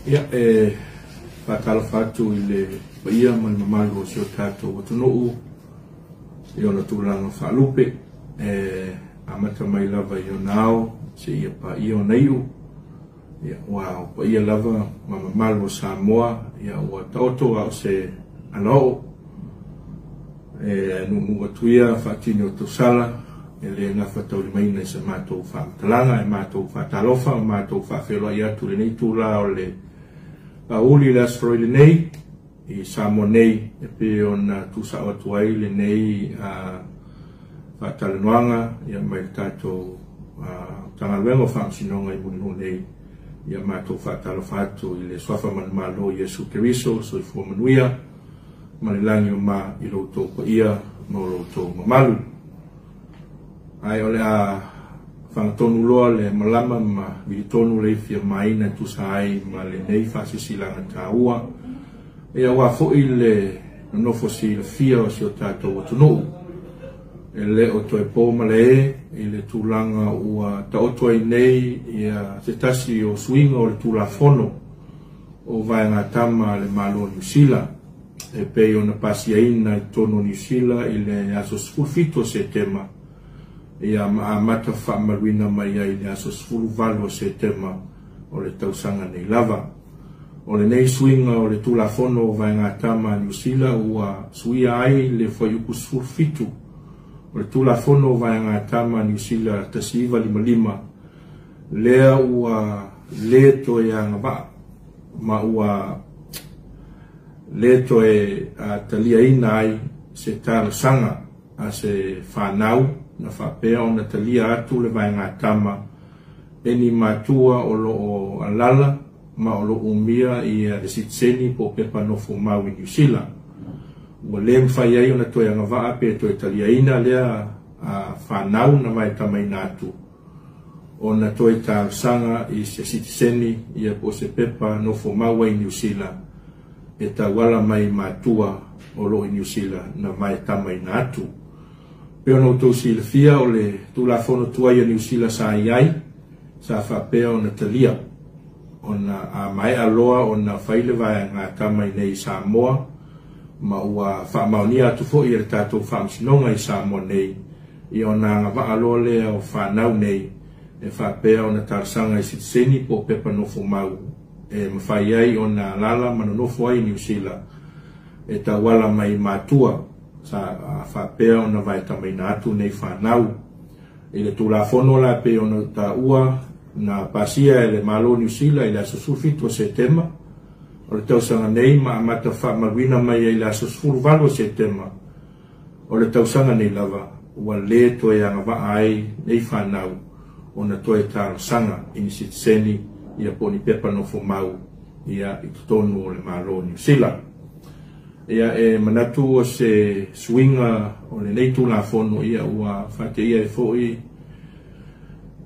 Ia, e faatalofa atu i le paia ma le mamalu o si o tatou atunuu i ona tulaga faalupe, e amata mai lava i ona ao seia paia ona iu. Ia, ua o paia lava ma mamalu o Samoa, ia ua taoto a o se alaoo e nuunuu atu ia faatini o tausala, e le gafataulimaina i sa matou faamatalaga. E matou faatalofa ma matou faafeiloai atu i lenei itula o le aoauli i le Aso Faraile nei i Samoa nei, e pei ona tuusao atu ai lenei faatalanoaga ia mai le tatou Matagaluega o Faamasinoga i Mulinuu nei. Ia matou faatalofa atu i le suafa manumalo o Iesu Keriso, soifua manuia ma le lagi o ma i lo outou paia ma lo outou mamalu. Ae o le a fagatonu loa le malama ma vilitonu le ifi a maina e tusa ai ma lenei faasisilaga taua, ia aua foi le nonofo silafia o si o tatou atunuu. E le o toe po ma le e i le tulaga ua taoto ai nei ia se tasi o suiga o le Tulafono o Vaegatama a le Malo o Niu Sila, e pei ona pasiaina i totonu o Niu Sila i le aso 17 o Setema, ia ma amata faamaluina mai ai i le aso 18 o Setema o le tausaga nei lava. O lenei suiga o le Tulafono o Vaegatama a Niu Sila ua suia ai le fuaiupu 17 o le Tulafono o Vaegatama a Niu Sila 1955, lea ua le toe agavaa ma ua le toe taliaina ai se talosaga a se fanau na faapea ona talia atu le vaegatama e ni matua o lo o alala ma o lo o umia ia le sitiseni po o pepa nofo mau i Niu Sila. Ua le mafai ai ona toe agavaa pe toe taliaina lea fanau na vaetamaina atu ona toe talosaga i se sitiseni ia po o se pepa nofo mau ai i Niu Sila e tauala mai matua o lo o i Niu Sila na vaetamaina atu. Pe ona outou silafia, o le Tulafono tuai a Niu Sila sa i ai, sa faapea ona talia ona a maea loa ona fai le vaegatama i nei i Samoa, ma ua faamaonia atu foi e le tatou Faamasinoga i Samoa nei, ia ona agavaa loa lea o fanau nei e faapea ona talosaga i sitiseni po o pepa nofo mau e mafai ai ona alala ma nonofo ai i Niu Sila e tauala mai matua sa faapea ona vaetamaina atu nei fanau. I le Tulafono la pei ona taua na pasia e le Malo o Niu Sila i le aso 17 o Setema o le tausaga nei, ma amata faamaluina mai ai i le aso 18 o Setema o le tausaga nei lava, ua le toe agavaa ai nei fanau ona toe talosaga i ni sitiseni ia po o ni pepa nofo mau ia i totonu o le Malo o Niu Sila. Ia e manatu o se suiga o lenei Tulafono ia ua faateia ai foi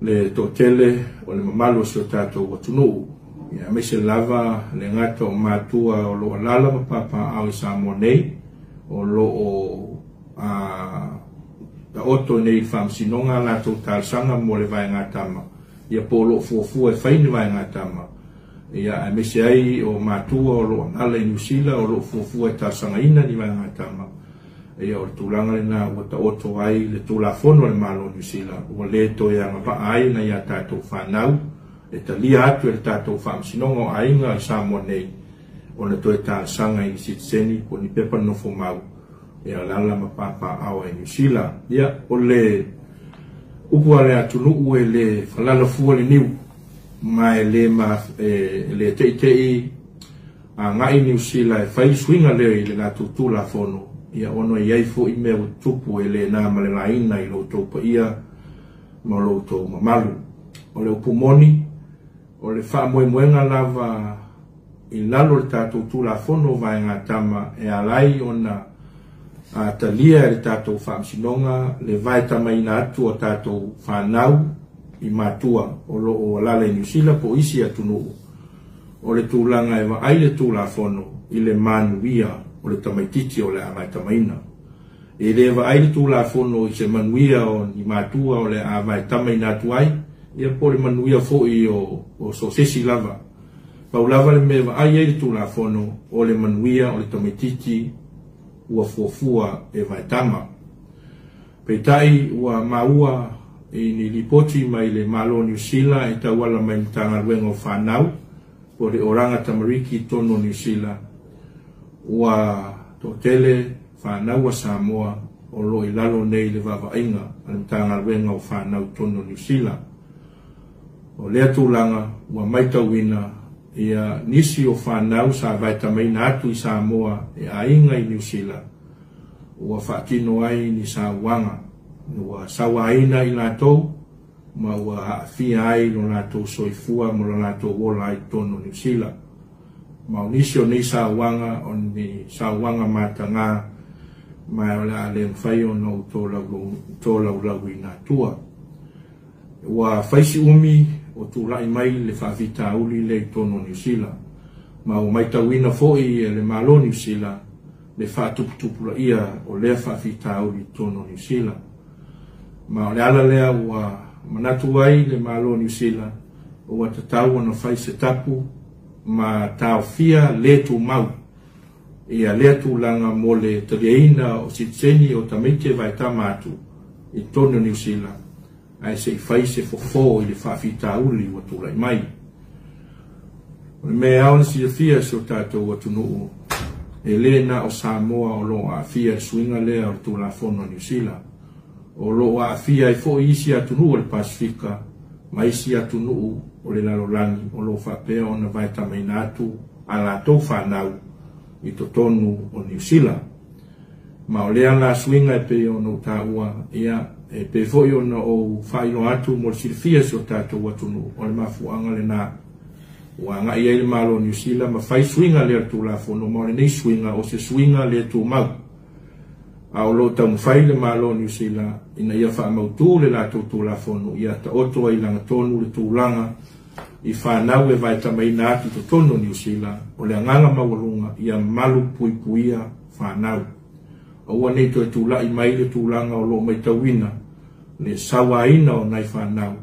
le toatele o le mamalu o si o tatou atunuu, ia aemaise lava le gata o matua o lo o alala ma papaaao i Samoa nei, o lo o taoto nei i le Faamasinoga a latou talosaga mo le vaegatama, ia po o lo o fuafua e fai ni vaegatama, ia aemaise ai o matua o lo o alala i Niu Sila o lo o fuafua e talosagaina ni vaegatama. Ia o le tulaga lena ua taoto ai le Tulafono a le Malo o Niu Sila, ua le toe agavaa ai nai a tatou fanau e talia atu e le tatou Faamasinoga o Aiga i Samoa nei ona toe talosaga i ni sitiseni po o ni pepa nofo mau e alala ma papaaao ai i Niu Sila. Ia o le upu a le atunuu, e le falala fua le niu, ma e le teitei agai Niu Sila e fai suiga lea i le latou Tulafono, ia ona e i ai foi mea ua tutupu e le na ma le laina i lo outou paia ma lo outou mamalu. O le upu moni, o le faamoemoega lava i lalo o le tatou Tulafono o Vaegatama e ala ai ona talia e le tatou Faamasinoga le vaetamaina atu o tatou fanau i matua o lo o alala i Niu Sila po o isi atunuu, o le tulaga e vaai le Tulafono i le manuia o le tamaitiiti o le a vaetamaina. E le vaai le Tulafono i se manuia o ni matua o le a vaetamaina atu ai, ia po o le manuia foi o so o se isi lava. Pau lava le mea e vaai ai le Tulafono o le manuia o le tamaitiiti ua fuafua e vaetama. Peitai ua maua i ni lipoti mai le Malo o Niu Sila e tauala mai Matagaluega o Fanau po o le Oranga Tamariki i totonu o Niu Sila, ua toatele fanau a Samoa o lo o i lalo nei i le vaavaaiga a le Matagaluega o Fanau i totonu o Niu Sila. O lea tulaga ua matauina ia nisi o fanau sa vaetamaina atu i Samoa e aiga i Niu Sila ua faatino ai ni sauaga, ua sauaina i latou ma ua aafia ai lo latou soifua ma lo latou ola ai i totonu o Niu Sila. Ma o nisi o nei sauaga o ni sauaga mataga ma o le a le mafai ona ou tolaulauina atua. Ua fai si umi o tulai mai le faafitauli lea i totonu o Niu Sila, ma ua matauina foi e le Malo o Niu Sila le faatuputupulaia o lea faafitauli i totonu o Niu Sila. Ma o le ala lea ua manatu ai le Malo o Niu Sila ua tatau ona fai se tapu ma taofia le tumau ia lea tulaga mo le taliaina o sitiseni o tamaiti e vaetama atu i totonu o Niu Sila, ae se i fai se fofo i le faafitauli ua tulai mai. O le mea e ao ona silafia e si o tatou atunuu, e le na o Samoa o lo o aafia i le suiga lea o le Tulafono a Niu Sila. O lo o aafia ai foi isi atunuu o le Pasefika ma isi atunuu o le lalolagi o lo o faapea ona vaetamaina atu a latou fanau i totonu o Niu Sila. Ma o lea la suiga e pei ona ou taua, ia, e pei foi ona ou faailoa atu mo le silafia e si o tatou atunuu, o le mafuaaga lena ua agai ai le Malo o Niu Sila ma fai suiga lea o le Tulafono, ma o lenei suiga o se suiga le tumau. A o lo o taumafai le Malo o Niu Sila ina ia faamautu le latou Tulafono ia taoto ai i lagatonu le tulaga i fanau e vaetamaina atu i totonu o Niu Sila, o le agaga maualuga ia malu puipuia fanau. Aua nei toe tulai mai le tulaga o lo o matauina le sauaina o nai fanau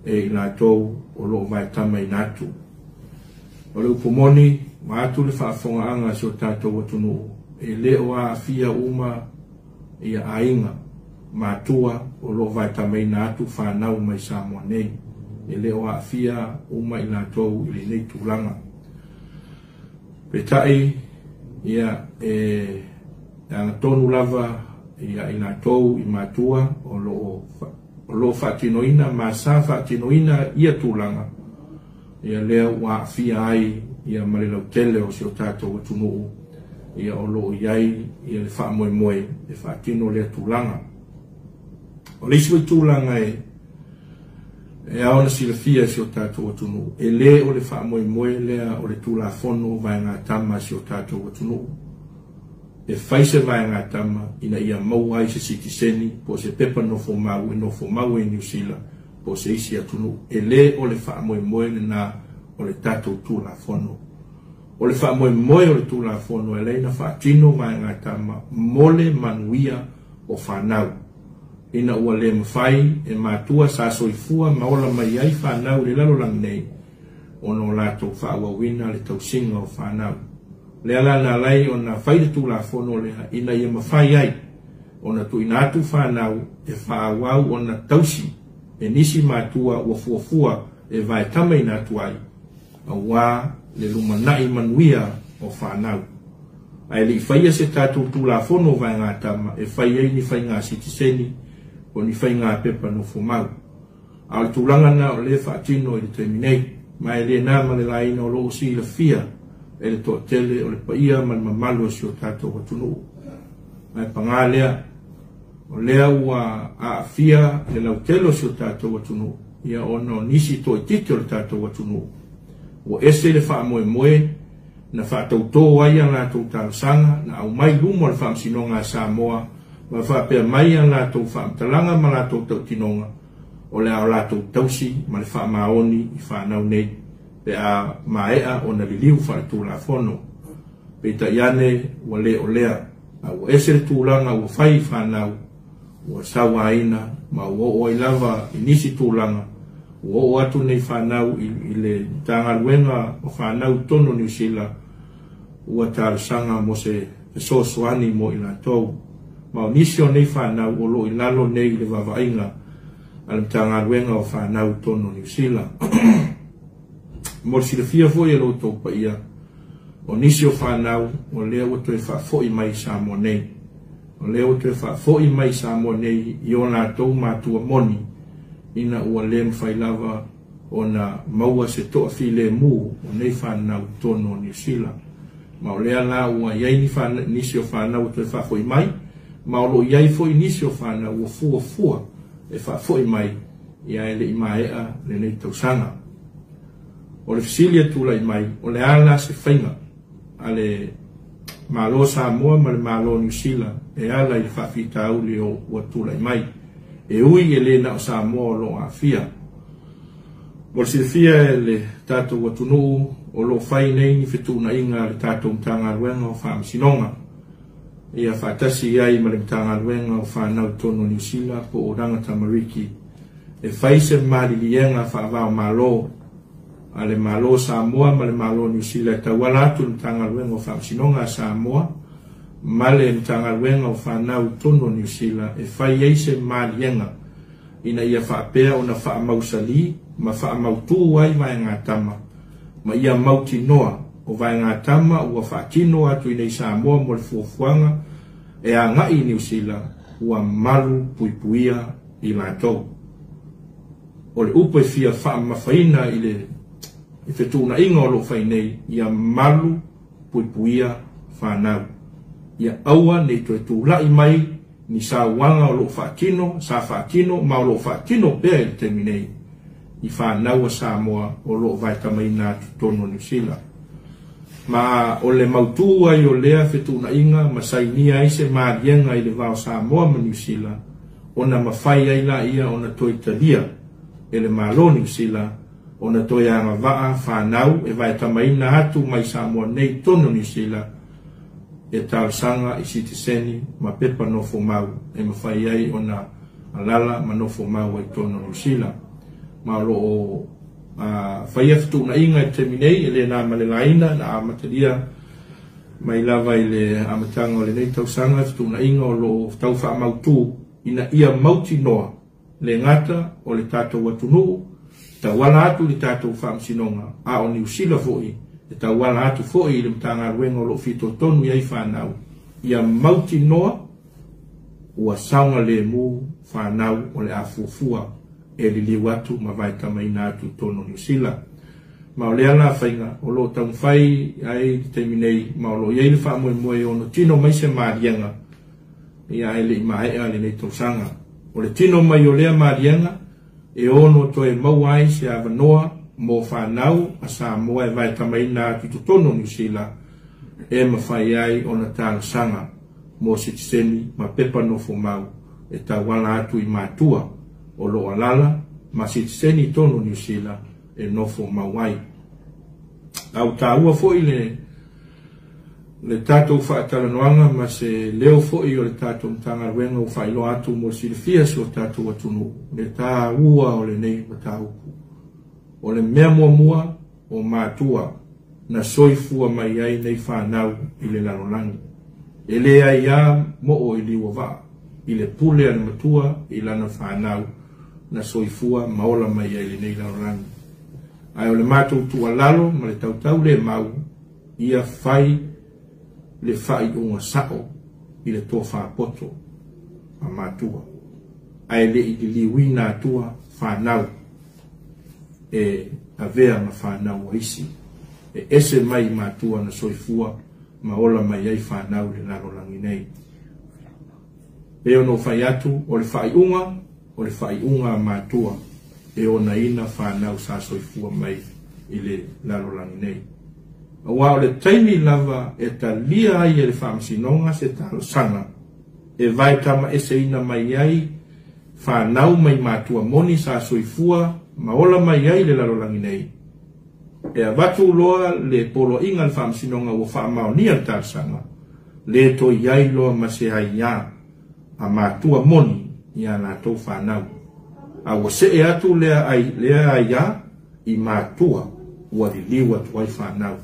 e i latou o lo o vaetamaina atu. O le upu moni, vaeatu le faafofogaaga a si o tatou atunuu, e le o aafia uma ia aiga matua o lo o vaetamaina atu fanau mai Samoa nei. E le o aafia uma i latou i lenei tulaga. Peitai, ia, e agatonu lava ia i latou i matua o lo o faatinoina ma sa faatinoina ia tulaga, ia lea ua aafia ai ia ma le lautele o si o tatou atunuu, ia o lo o i ai ia le faamoemoe e faatino lea tulaga. O le isi foi tulaga e ao ona silafia e si o tatou atunuu, e le o le faamoemoe lea o le Tulafono vaegatama a si o tatou atunuu. E fai se vaegatama ina ia maua ai se sitiseni po o se pepa nofomau e nofomau ai i Niu Sila po o se isi atunuu. E le o le faamoemoe lena o le tatou Tulafono. O le faamoemoe o le Tulafono e ala ai ona faatino vaegatama mo le manuia o fanau, ina ua le mafai e matua sa soifua ma ola mai ai fanau i le lalolagi nei ona o latou faaauauina le tausiga o fanau. Lea la na ala ai ona fai le Tulafono lea ina ia mafai ai ona tuuina atu fanau e faaauau ona tausi e nisi matua ua fuafua e vaetamaina atu ai, aua le lumanai manuia o fanau. Ae le i faia se tatou Tulafono vaegatama e fai ai ni faiga sitiseni po o ni faiga pepa nofomau. A o le tulaga lena o lea e faatino i le taimi nei, ma e le na ma le laina o lo o silafia e le toatele o le paia ma le mamalu o si o tatou atunuu. Ae paga lea, o lea ua aafia le lautele o si o tatou atunuu, ia ona o nisi toaitiiti o le tatou atunuu ua ese le faamoemoe na faatautō ai a latou talosaga na aumai luma o le Faamasinoga a Samoa ma faapea mai a latou faamatalaga ma latou tautinoga o le a o latou tausi ma le faamaoni i fanau nei pe a maea ona liliu faaletulafono. Peitai ane ua le o lea, a ua ese le tulaga ua fai i fanau ua sauaina ma ua oo ai lava i nisi tulaga Ua oo atu nei fanau i le Matagaluega o Fanau i totonu o Niu Sila ua talosaga mo se fesoasoani mo i latou. Ma o nisi o nei fanau o lo o i lalo nei i le vaavaaiga a le Matagaluega o Fanau i totonu o Niu Sila. Mo le silafia foi e lo outou paia, o nisi o fanau o lea ua toe faafoi mai i Samoa nei. O lea ua toe faafoi mai i Samoa nei i o latou matua moni, ina ua le mafai lava ona maua se toafilemu o nei fanau i totonu o Niu Sila. Ma o lea la ua i ai nisi o fanau ua toe faafoi mai, ma o lo o i ai foi nisi o fanau ua fuafua e faafoi mai ia e le i maea lenei tausaga. O le fesili e tulai mai, o le a la se faiga a le Malo Samoa ma le Malo Niu Sila e ala i le faafitauli o ua tulai mai, e ui e le na o Samoa o lo o aafia. Mo le silafia e le tatou atunuu, o lo o fai nei ni fetuunaiga a le tatou Matagaluega o Faamasinoga, ia faatasi ai ma le Matagaluega o Fanau i totonu o Niu Sila po o Oranga Tamariki, e fai se maliliega faava-o-Malo a le Malo Samoa ma le Malo Niu Sila e tauala atu i le Matagaluega o Faamasinoga a Samoa ma le Matagaluega o Fanau i totonu o Niu Sila e fai ai se maliega ina ia faapea ona faamausali ma faamautū ai vaegatama ma ia mautinoa o vaegatama ua faatino atu i nei Samoa mo le fuafuaga e agai i Niu Sila ua malu puipuia i latou. O le upu e fia faamamafaina i le fetuunaiga o lo o fai nei, ia malu puipuia fanau. Ia aua nei toe tulai mai ni sauaga o lo o faatino, sa faatino ma o lo o faatino pea i le taimi nei i fanau a Samoa o lo o vaetamaina atu i totonu o Niu Sila. Ma o le mautū ai o lea fetuunaiga ma sainia ai se maliega i le va o Samoa ma Niu Sila, ona mafai ai laia ona toe talia e le Malo Niu Sila ona toe agavaa fanau e vaetamaina atu mai Samoa nei i totonu o Niu Sila e talosaga i sitiseni ma pepa nofo mau e mafai ai ona alala ma nofo mau ai totonu o Niu Sila. Ma o lo o faia fetuunaiga i le taimi nei e le na ma le laina na amatalia mai lava i le amataga o lenei tausaga fetuunaiga o lo o tau faamautū ina ia mautinoa le gata o le tatou atunuu tauala atu i le tatou faamasinoga, a o Niu Sila foi e tauala atu foi i le Matagaluega o lo o fitoitonu i ai fanau, ia mautinoa ua saogalemu fanau o le a fuafua e liliu atu ma vaetamaina atu i totonu o Niu Sila. Ma o lea la faiga o lo o taumafai ai i le taimi nei, ma o lo o i ai le faamoemoe e ono tino mai se maliega ia e le i maea lenei tausaga. O le tino mai o lea maliega e ono toe maua ai se avanoa mo fanau a Samoa e vaetamaina atu i totonu o Niu Sila e mafai ai ona talosaga mo sitiseni ma pepa nofo mau e tauala atu i matua o lo o alala ma sitiseni i totonu o Niu Sila e nofo mau ai. A ua taua foi le tatou faatalanoaga ma se leo foi o le tatou Matagaluega ua faailoa atu mo le silafia si o tatou atunuu le taua o lenei mataupu. O le mea muamua o matua na soifua mai ai nei fanau i le lalolagi. E le ai a moo i liua vaa i le pule a le matua i lana fanau na soifua ma ola mai ai lenei lalolagi. Ae o le matou tuualalo ma le tautau le mau, ia fai le faaiuga sao i le tofa poto a matua, ae le i liliuina atua fanau e avea ma fanau a isi, e ese mai matua na soifua ma ola mai ai fanau i le lalolagi nei. Pei ona ou fai atu, o le faaiuga a matua e onaina fanau sa soifua mai i le lalolagi nei. Aua o le taimi lava e talia ai e le faamasinoga se talosaga e vaetamaeseina mai ai fanau mai matua moni sa soifua ma ola mai ai le lalolagi nei, e avatu loa le poloaiga a le faamasinoga ua faamaonia le talosaga, le toe i ai loa ma se aiā a matua moni ia latou fanau. A ua see atu lea aiā i matua ua liliu atu ai fanau.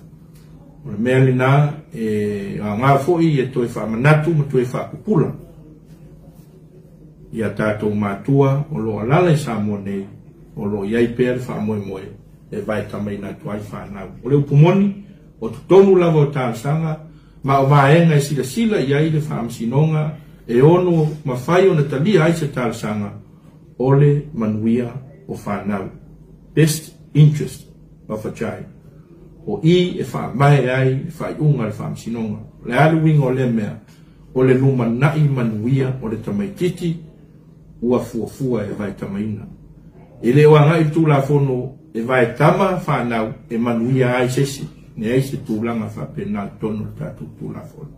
O le mea lena e aoga foi e toe faamanatu ma toe faapupula ia tatou matua o lo o alaala i Samoa nei, o lo o i ai pea le faamoemoe e vaetamaina atu ai fanau. O le upu moni, o totonu lava o talosaga ma o vaega e silasila i ai le faamasinoga e ono mafai ona talia ai se talosaga o le manuia o fanau. Best interest of a child. O i e faamae ai le faaiuga a le faamasinoga. O le a le uiga o lea mea? O le lumanai manuia o le tamaitiiti ua fuafua e vaetamaina. E le o agai le Tulafono e vaetama fanau e manuia ai se isi, leai se tulaga faapena i totonu o le tatou Tulafono.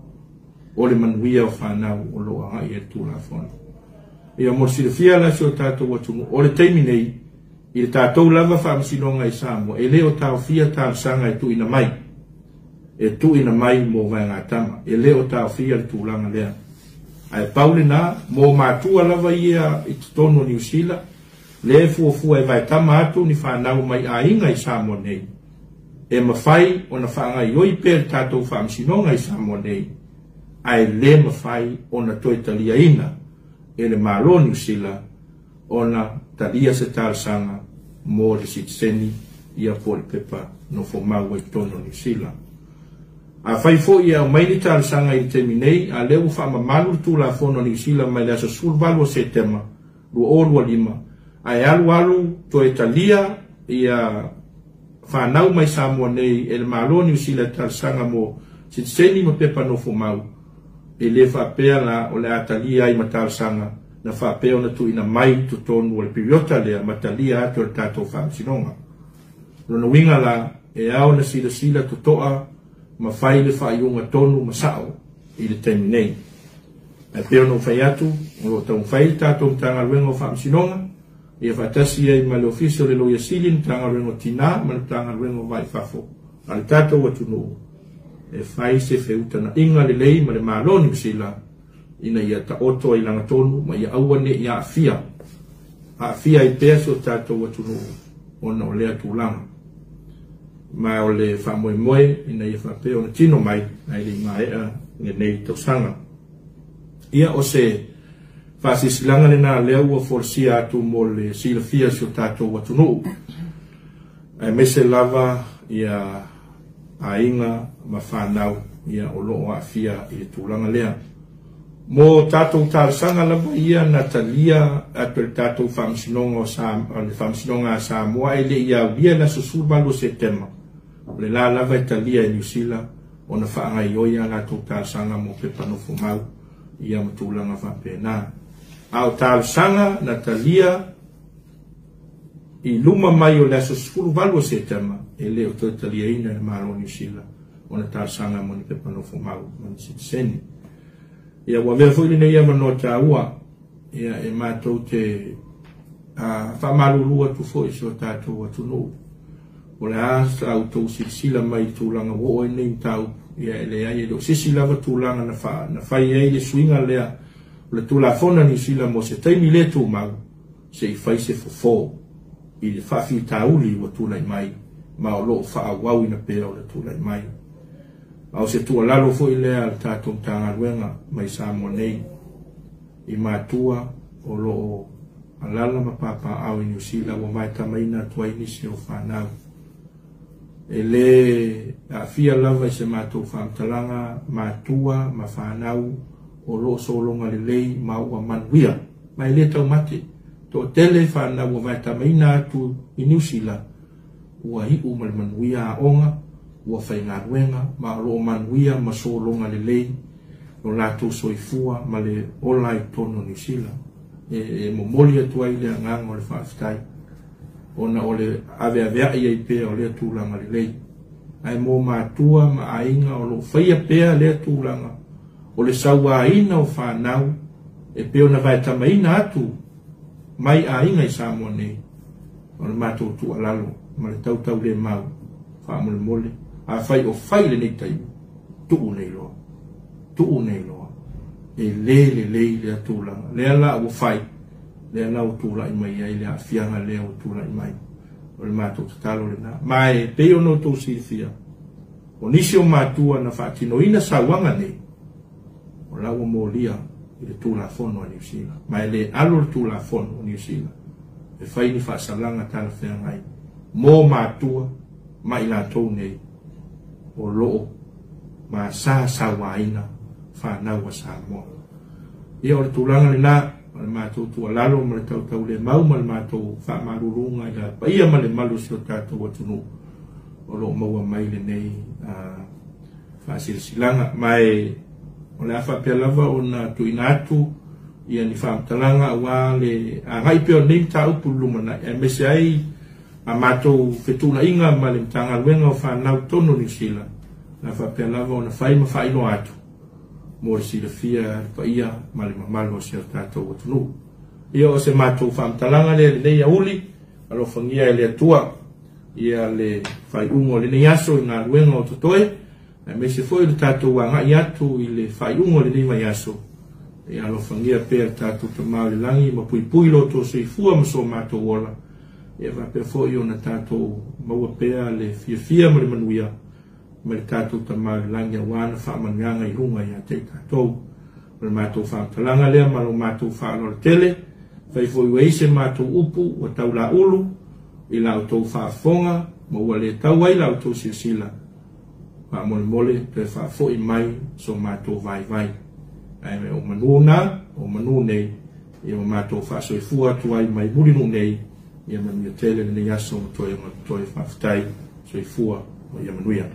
O le manuia o fanau o lo o agai ai le Tulafono. Ia mo le silafia la si o tatou atunuu, o le taimi nei, i le tatou lava faamasinoga i Samoa, e le o taofia talosaga e tuuina mai. E tuuina mai mo vaegatama, e le o taofia le tulaga lea. Ae pau lena, mo matua lava ia i totonu o Niu Sila, lea e fuafua e vaetama atu ni fanau mai aiga i Samoa nei, e mafai ona faagaioi pea le tatou faamasinoga i Samoa nei, ae le mafai ona toe taliaina e le Malo o Niu Sila ona talia se talosaga mo le sitiseni ia po o le pepa nofomau ai totonu o Niu Sila. Afai foi e aumai ni talosaga i le taimi nei, a lea ua faamamalu le Tulafono a Niu Sila mai le aso 18 o Setema 2025, ae alu alu toe talia ia fanau mai Samoa nei e le Malo o Niu Sila e talosaga mo sitiseni ma pepa nofomau, e le faapea la o le a talia ai ma talosaga na faapea ona tuuina mai totonu o le piriota lea ma talia atu e le tatou faamasinoga. Lona uiga la, e ao ona silasila totoa ma fai le faaiuga tonu ma sao i le taimi nei. Ae pei ona ou fai atu, o lo o taumafai le tatou Matagaluega o Faamasinoga, ia faatasi ai ma le Ofisa o le Loia Sili, le Matagaluega o Tina ma le Matagaluega o Va i Fafo a le tatou atunuu, e fai se feutagaiga lelei ma le Malo o Niu Sila ina ia taoto ai lagatonu ma ia aua ne i aafia ai pea si o tatou atunuu ona o lea tulaga. Ma o le faamoemoe ina ia faapea ona tino mai ae le i maea lenei tausaga. Ia o se faasisilasilaga lena lea ua folasia atu mo le silafia si o tatou atunuu, aemaise lava ia aiga ma fanau ia o lo o aafia i le tulaga lea. Mo tatou talosaga lava ia na talia atu e le tatou faamasinoga o le faamasinoga a Samoa e le i aulia le aso 18 o Setema, o le la lava e talia e Niu Sila ona faagaioi a latou talosaga mo pepa nofomau ia ma tulaga faapena. A o talosaga na talia i luma mai o le aso 18 o Setema, e le o toe taliaina e le Malo o Niu Sila ona talosaga mo ni pepa nofomau ma ni sitiseni. Ia ua avea foi lenei avanoa taua ia e matou te faamalulu atu foi si o tatou atunuu. O le a sa outou silasila mai i tulaga ua oo ai nei mataupu, ia e leai e le o se isi lava tulaga na fai ai le suiga lea o le Tulafono a Niu Sila mo se taimi le tumau, se i fai se fofo i le faafitauli ua tulai mai ma o lo o faaauauina pea o le tulai mai. A o se tuualalo foi lea a le tatou Matagaluega mai Samoa nei i matua o lo o alaala ma papaaao i Niu Sila ua vaetamaina atu ai nisi o fanau. E le aafia lava i se matou faamatalaga matua ma fanau o lo o sologa lelei ma ua manuia, ma e le taumate. Toatele fanau ua vaetamaina atu i Niu Sila ua iu ma le manuia aoga, ua faigaluega ma o lo o manuia ma sologa lelei lo latou soifua ma le ola i totonu o Niu Sila. E momoli atu ai le agaga o le faafetai ona o le aveaveai ai pea o lea tulaga lelei. Ae mo matua ma aiga o lo o faia pea lea tulaga o le sauaina o fanau e pei ona vaetamaina atu mai aiga i Samoa nei, o le matou tuualalo ma le tautaulemau faamolemole, afai o fai lenei taimi, tuu nei loa, tuu nei loa, e le lelei lea tulaga. Lea la ua fai, Lea la ua tulai mai ai le aafiaga lea ua tulai mai. O le matou tatalo lena. Ma e pei ona outou silafia, o nisi o matua na faatinoina sauaga nei, o la ua molia i le Tulafono a Niu Sila. Ma e le alo le Tulafono a Niu Sila e fai ni faasalaga talafeagai mo matua ma i latou nei o lo o ma sa sauaina fanau a Samoa. Ia o le tulaga lena, o le matou tuualalo ma le tautaulemau ma le matou faamaluluga i le paia ma le mamalu o si o tatou atunuu o lo o maua mai lenei faasilasilaga. Ma e o le a faapea lava ona tuuina atu ia ni faamatalaga aua le agai pea o lenei mataupu i le lumanai, aemaise ai a matou fetuunaiga ma le Matagaluega o Fanau totonu o Niu Sila, na faapea lava ona fai ma faailoa atu mo le silafia le paia ma le mamalu o si o tatou atunuu. Ia o se matou faamatalaga lea i lenei auli, alofagia e le Atua ia le faaiuga o lenei aso i galuega o totoe, aemaise foi le tatou agai atu i le faaiuga o lenei vaiaso. Ia alofagia pea le tatou Tama o le lagi ma puipui lo outou soifua ma so matou ola. Ia faapea foi ona tatou maua pea le fiafia ma le manuia ma le tatou Tama o le lagi aua na faamanuiaga i luga ia te i tatou. O le matou faamatalaga lea ma lo matou faaaloalo tele, fai foi ua i se matou upu ua taulaulu i la outou faafofoga ma ua le tau ai la outou silasila, faamolemole toe faafoi mai so matou vaivai. Ae o manu na, o manu nei, ia ma matou faasoifua atu ai mai Mulinuu nei, ia manuia tele lenei aso ma toe faafetai, soifua ma ia manuia.